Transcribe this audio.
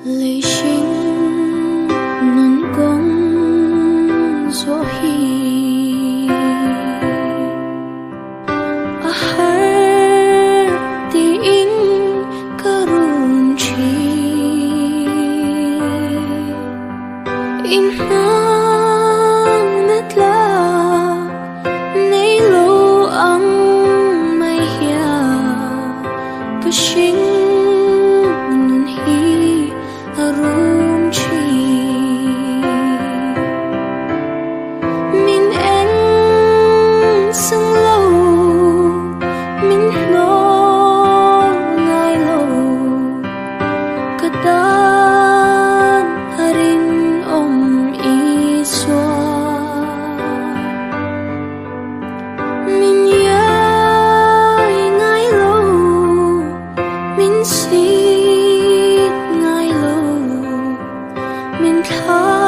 Lei hring nun kawng zawh hi a har tiin ka run thin. Inhmangna tlak nei lo ang mai hian ka hring nun hi a rum thin. Min en sang lo, min hnawh ngai lo, ka tan a rinawm Isua. Min iai ngai lo, min sit ngai lo, min thlah.